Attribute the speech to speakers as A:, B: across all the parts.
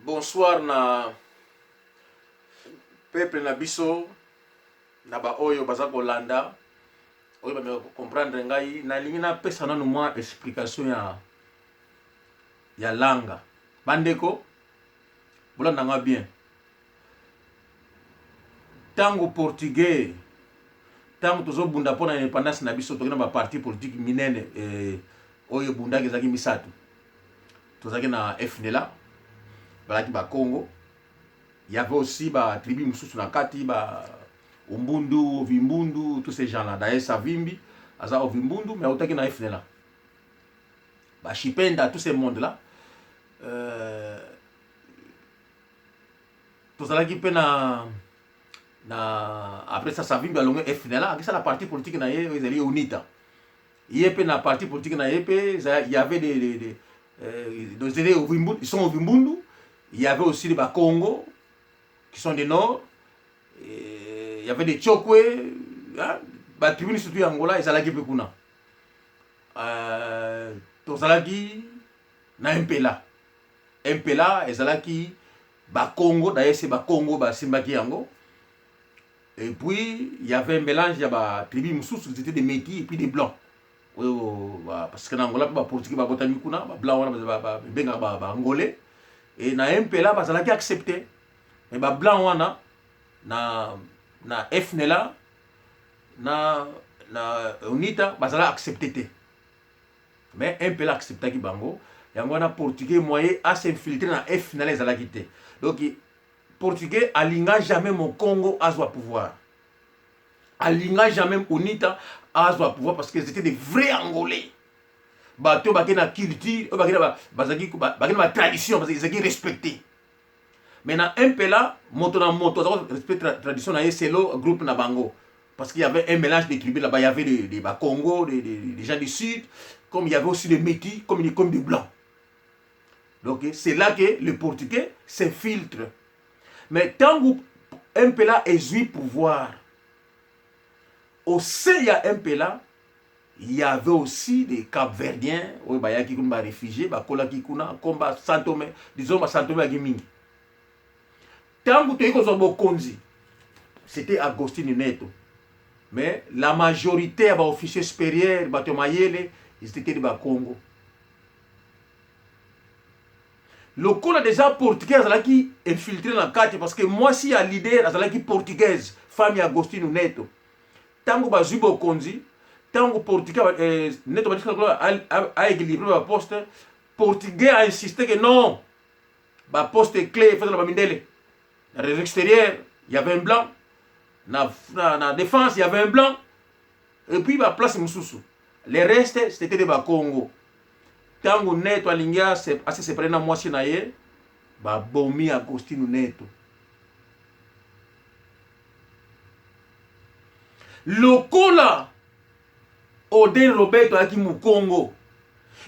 A: Bonsoir na peuple na biso na ba oyo baza kolanda oyo bameka ko comprendre ngai. Nalingi napesa nanu mwa explication ya langa. Bandeko, bolanda nga bien. Tango portugais, tango tozobunda mpo na independance na biso, toki na ba parti politique minene oyo ebundaki ezalaki misato. Tozalaki na FNLA, bazalaki ba Congo. Il y avait aussi ba tribu mosusu na kati, ba Umbundu, Ovimbundu, tous ces gens-là. D'ailleurs, Savimbi, aza Ovimbundu, mais autaki na FNLA. Ba Chipenda, tous ces mondes-là. Tozalaki mpe na après ça Savimbi alongwe FNLA, akisala parti politique na ye oyo ezali UNITA. Ye mpe na parti politique na ye mpe il y avait des Ovimbundu, ils sont Ovimbundu. Il y avait aussi des Bakongo qui sont du nord. Et il y avait des Tchokwe, hein, ba tribu surtout ya Angola ezalaki mpe kuna. Tozalaki na MPLA. MPLA ezalaki Bakongo, d'ailleurs c'est Bakongo basimbaki yango. Et puis il y avait un mélange ya ba tribu mosusu, c'était des métis et puis des blancs. Oyo, ba, parce que na Angola mpe ba portugais babotami kuna, ba blancs wana babengaka ba angolais. Et na MPLA bazalaki accepté. Mais ba blancs wana na FNLA na UNITA bazala accepté te. Mais MPLA acceptaki bango. Yango wana portugais moyen a s'infiltrer na FNLA ezalaki te. Donc portugais alinga jamais Mokongo azwa pouvoir. Alinga jamais UNITA azwa pouvoir parce que c'était des vrais angolais. Bato bake na culture, oyo bake na ba, bazaki, ba, bake na ba tradition, parce que ezalaki respecté. Mais na MPLA, moto na moto azalaki respecter tradition na ye selo groupe na bango. Parce qu'il y avait un mélange de tribus là-bas. Il y avait des Bakongo, des gens du sud, comme il y avait aussi des métis, comme des blancs. Donc c'est là que le portugais s'infiltre. Mais tant que MPLA ezwi pouvoir, au sein ya MPLA, il y avait aussi des Cap-Verdiens, oyo bayaki kuna ba réfugiés, bakolaki kuna, comme ba Santomé, disons ba Santomé yaki mingi. Tango toyei kozwa bokonzi, c'était Agostino Neto. Mais la majorité ya ba officiers supérieurs, bato ya mayele, ils étaient de Bakongo. Lokola déjà portugais azalaki infiltré na kati, parce que mwasi ya leader azalaki portugaise, femme ya Agostino Neto. Tango bazwi bokonzi, tango portugais Neto bandiki lokola a équilibré ba poste, portugais a insisté que non, ba poste clé efazala ba mindele. Na réseau extérieur, il y avait un blanc. Na défense, il y avait un blanc. Et puis ba place mosusu. Les restes, c'était des Bakongo. Tango Neto alingi a se séparer na mwasi na ye, babomi Agostino Neto. Lokola Oder Roberto ayaki Mukongo,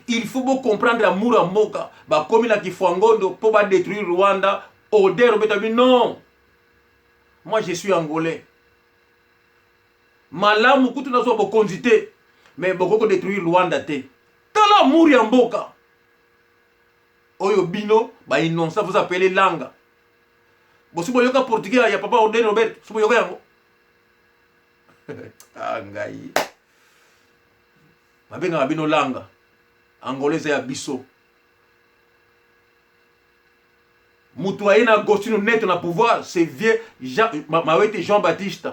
A: il faut bo comprendre amour ya mboka. Bakomi na Kifuangondo po ba détruire Rwanda. Oder Roberto abi non, moi je suis angolais. Malamu kutu nazwa bokonzi te, mais bokoki ko détruire Rwanda te. Tala amour ya mboka oyo bino ba innocent vous appelez langa. Bosi boyoka portugais ya papa Oder Roberto, si boyoka yango. Ah ngai. Babengaka bino langa. Angola eza ya biso. Mutu aye na Agostino Neto na pouvoir, c'est vieux Jean, Mawete Jean-Baptiste.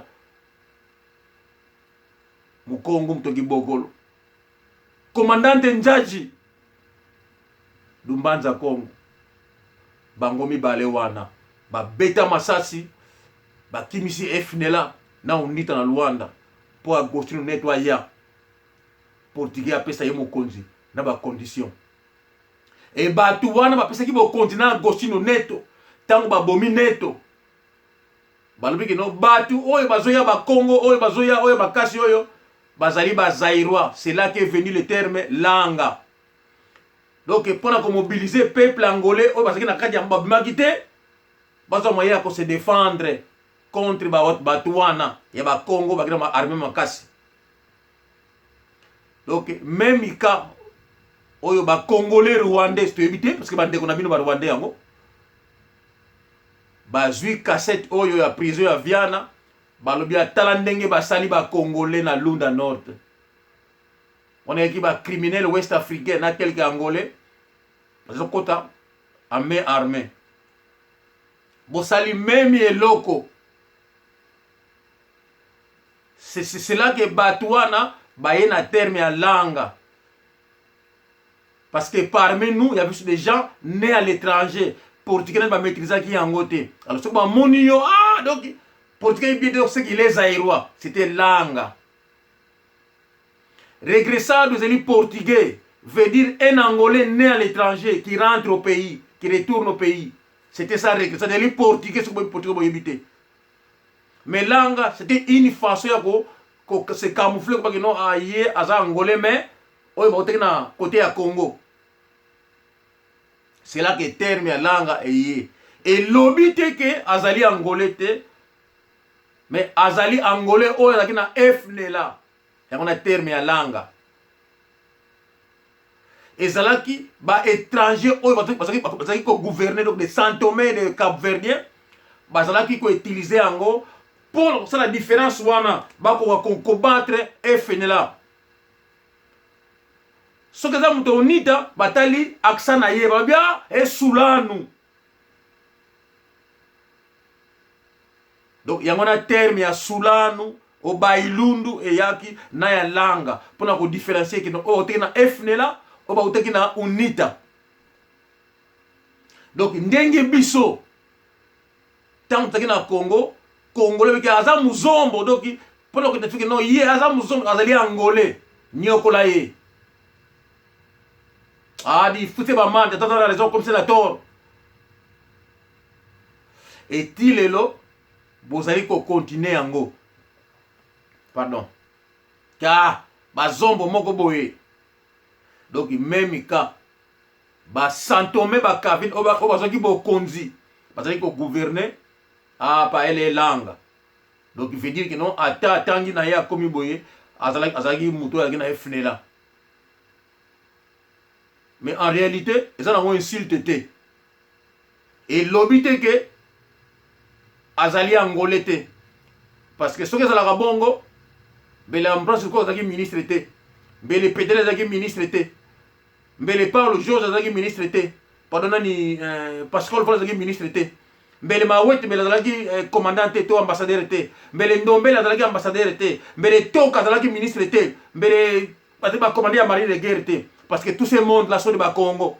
A: Mukongo mutoki bokolo. Commandante Njaji Dumbanza Kongo. Bango mibale wana babeta masasi, bakimisi FNLA na UNITA na Luanda po Agostino Neto aya. Portugais apesa ye mokonzi na ba conditions. E bato wana bapesaki bokonzi na Agostino Neto, tango babomi Neto, balobi ke no bato oyo bazoya ba Congo, oyo bazoya oyo makasi oyo bazali ba Zaïrois. C'est là qu'est venu le terme langa. Donc pona ko mobiliser peuple angolais oyo bazalaki na kati ya babimaki te, bazwa moyen ya ko se défendre contre bato wana ya ba Congo bakina ba armée makasi. Donc même cas oyo ba Congolais rwandais toyebi te, parce que bandeko na bino ba rwandais yango. Bazwi cassette oyo ya prison ya Viana, balobi atala ndenge basali ba Congolais na Lunda Nord. Wana yaki ba criminels ouest africains na quelques Angolais bazokota en main armée. Bosali meme eloko. C'est cela que bato wana baye na terme ya langa. Parce que parmi nous, il y avait des gens nés à l'étranger. Portugais ba maîtrisaki yango te. Alors soki bamoni yo, ah donc portugais bien donc ce qu'il est zaïrois, c'était langa. Regressado ezali portugais, veut dire un angolais né à l'étranger qui rentre au pays, qui retourne au pays. C'était ça regressado, ezali portugais soki boyebi portugais boyebi te. Mais langa c'était une façon ya ko, ko se camoufler ko non ah ye aza angolais mais oyo bautaki na côté ya Congo. C'est là que terme ya langa eye. Elobi te ke azali angolais te, mais azali angolais oyo azalaki na FNLA. Yango na terme ya langa. Ezalaki ba étrangers oyo bazalaki ko gouverner donc des Santomé de Cap-Verdien bazalaki ko utiliser yango mpo kosala différence wana bakoka ko combattre FNLA. Soki eza moto onita batali accent na ye balobi ah esulanu. Donc yango na terme ya sulanu obailundu eyaki na ya langa mpona ko différencier kino oyo bautaki na FNLA oyo bautaki na UNITA. Donc ndenge biso ntango tozalaki na Congo, Congolais biki aza muzombo, donc mpona ko identifier non ye aza muzombo, azali angolais, nyokola ye. Ah, di fute ba manda, tata na raison comme c'est la tort. Et ti lelo bozali ko continuer yango. Pardon. Ka bazombo moko boye. Donc même cas ba santome ba Kavin oyo bazwaki bokonzi bazalaki ko gouverner ah pa ele elanga. Donc il veut dire que non ata atangi na ye akomi boye azalaki azalaki moto azalaki na ye FNELA. Mais en réalité eza nango insulte te. Elobi te ke azali angolais te. Parce que soki ezalaka bongo mbele Ambroise Lukoka azalaki ministre te. Mbele Pedrel azalaki ministre te. Mbele Paulo Georges azalaki ministre te. Pardon nani Pascal Vola azalaki ministre te. Mbele Mawete mbele azalaki commandant te to ambassadeur te. Mbele Ndombele azalaki ambassadeur te. Mbele Toka azalaki ministre te. Mbele bazali ba commandant ya marine de guerre te. Parce que tout ce monde là sont de ba Congo.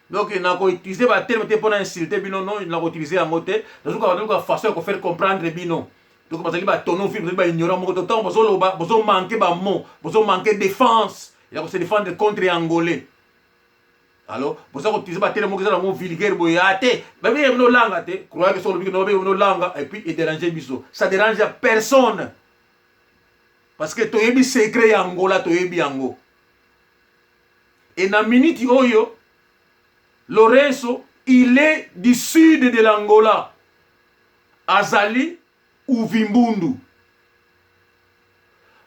A: Donc nako utiliser ba terme te pona insulter bino non, nako utiliser yango te. Nazoka nazoka façon ya ko faire comprendre bino. Donc bazali ba tonneau vide, bazali ba ignorant moko to tango bozoloba, bozo manquer ba mots, bozo manquer défense ya ko se défendre contre angolais. Alors boza ko utiliser ba terme moko eza nango vulgaire boye ah te, ba bengi bino langa te, croyez que so lobi no bengi bino langa et puis et déranger biso. Ça dérange personne. Parce que toyebi secret ya Angola, toyebi yango. Et na minute oyo Lorenzo il est du sud de l'Angola. Azali Uvimbundu.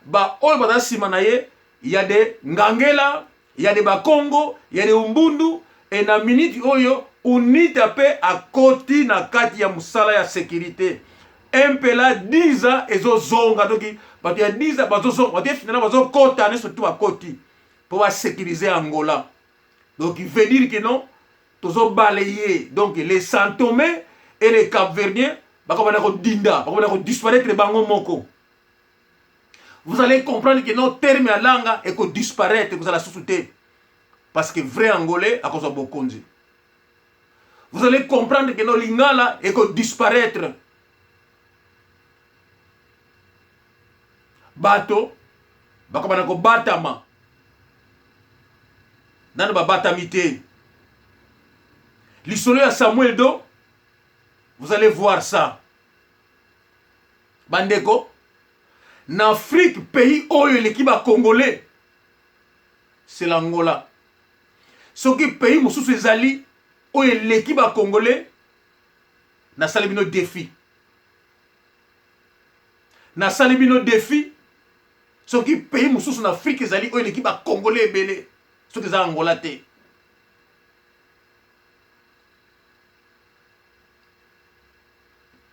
A: Ba oyo baza sima na ye ya de Ngangela, ya de Bakongo, ya de Umbundu et na minute oyo UNITA pe akoti na kati ya musala ya securite. MPLA 10 ans ezozonga donc bato ya 10 ans bazozonga bato ya FNLA bazokota nyonso tu bakoti po ba sécuriser Angola. Donc il veut dire que non tozo balayer donc les Santomé et les Cap-Verdiens bakobanda kodinda bakobanda kodisparaître bango moko. Vous allez comprendre que non terme ya langa eko disparaître kozala susu te parce que vrai angolais akozwa bokonzi. Vous allez comprendre que non lingala eko disparaître. Bato bakobanda kobatama nano babatami te. Lisolo ya Samuel Do, vous allez voir ça. Bandeko, na Afrique pays oyo eleki ba Congolais c'est l'Angola. Soki pays mosusu ezali oyo eleki ba Congolais, nasali bino défi. Nasali bino défi. Soki pays mosusu na Afrique ezali oyo eleki ba Congolais ebele, soki eza Angola te.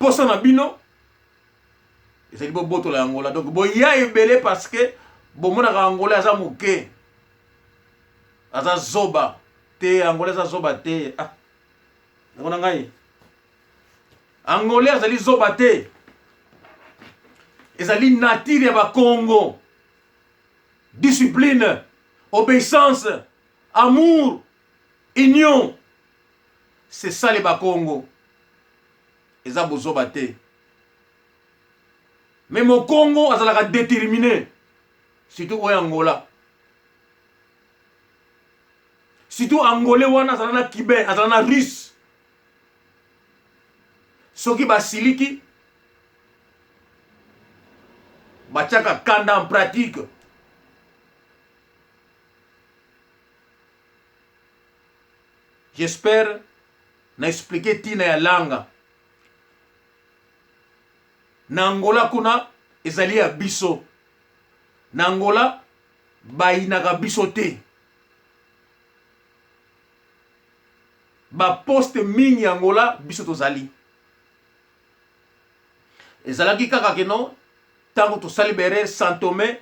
A: Posa na bino ezali bobotola Angola. Donc boya ebele parce que bomonaka Angola aza moke, aza zoba te. Angola aza zoba te. Ah, ndeko na ngai, Angolais azali zoba te, ezali nature ya bakongo, discipline, obéissance, amour, union, c'est ça les bakongo. Eza bozoba te. Mais mokongo azalaka déterminé, surtout oyo Angola, surtout angolais wana azala na cubain, azala na russe. Soki basiliki, batiaka kanda en pratique. J'espère na expliquer ntina ya langa na Angola. Kuna ezali ya biso. Na Angola bayinaka biso te. Baposte mingi ya Angola biso tozali. Ezalaki kaka keno ntango tosali berere Santome,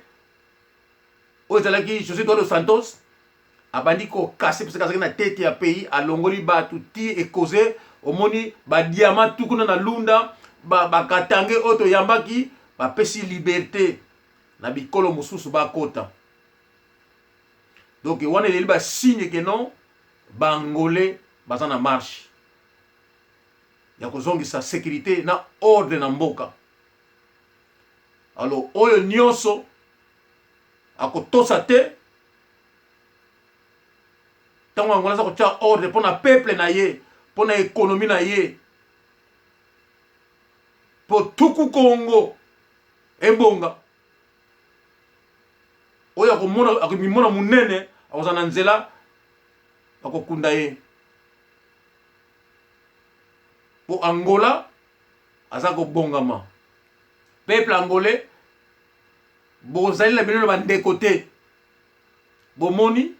A: oyo ezalaki José Eduardo Santos abandi kokase parce azalaki na tete ya pays, alongoli bato ti ekoze. Omoni badiama tu kuna na Lunda, bakatange oyo toyambaki, bapesi liberté na bikolo mosusu bakota. Donc wana eleli basigne ke non, baangolais baza na marche ya kozongisa sécurité na ordre na mboka. Alors oyo nyonso akotosa te, ntango Angola aza kotia ordre mpo na peuple na ye, mpo na économie na ye, mpo tuku Congo ebonga, oyo akomona, akomimona monene, akozala na nzela, bakokunda ye. Mpo Angola aza kobongama. Peuple angolais, bozali na bino na bandeko te. Bomoni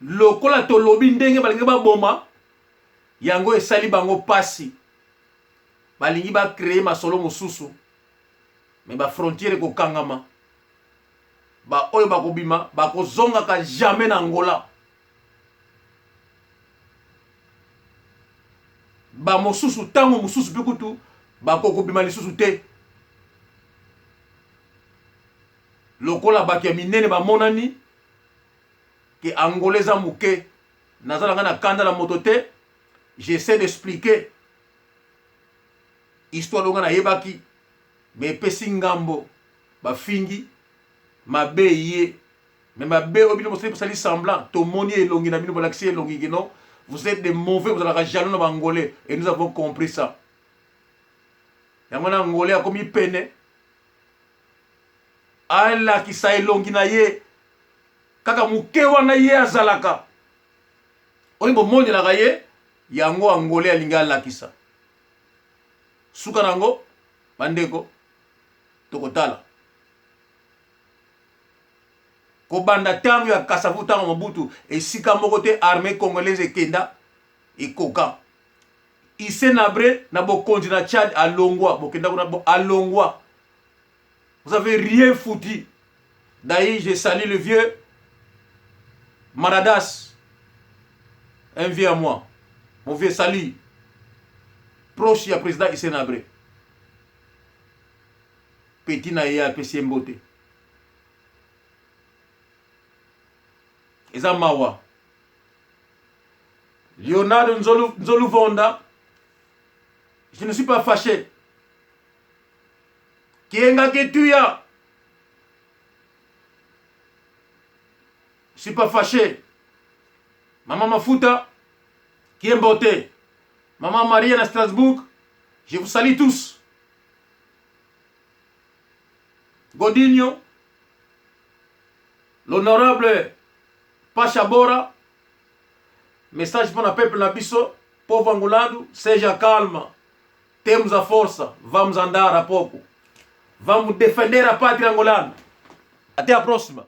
A: lokola tolobi ndenge balingi baboma yango, esali bango pasi, balingi bacréer masolo mosusu. Me bafrontière ekokangama, baoyo bakobima bakozongaka jamais na Angola. Bamosusu ntango mosusu mpe kutu bakokobima lisusu te. Lokola bato ya minene bamonani ke Angola eza moke, naza na ngai na kanda na moto te. J'essaie d'expliquer histoire oyo ngai nayebaki, me epesi ngambo, bafingi mabe ye. Me mabe oyo bino bosali, bosali semblant, tomoni elongi na bino, bolakisi elongi kino vous êtes des mauvais, bozalaka jaloux na baangolais et nous avons compris ça. Yango na angolais akomi pene alakisa elongi na ye kaka moke wana ye azalaka oyo bomonelaka ye. Yango angolais alingi alakisa suka nango. Bandeko, tokotala kobanda ntango ya Kasavu, ntango Mobutu, esika moko te armée congolaise ekenda ekoka Hissène Habré na bokonzi na Tchad. Alongwa, bokenda kuna, alongwa, vous avez rien foutu. D'ailleurs, je salue le vieux Maradas, un vieux à moi, mon vieux, salut, proche ya président Hissène Habré, petit na ye, apesi ye mbote. Eza mawa. Leonardo Nzolu, Nzoluvonda, je ne suis pas fâché. Kienga Ketuya, je suis pas fâché. Maman Mafuta, Kiembote, Maman Maria na Strasbourg, je vous salue tous. Godinho, l'honorable Pacha Bora, message pour le peuple na biso, povo angolano, seja calma. Temos a força, vamos andar a pouco. Vamos defender a pátria angolana. Até a próxima.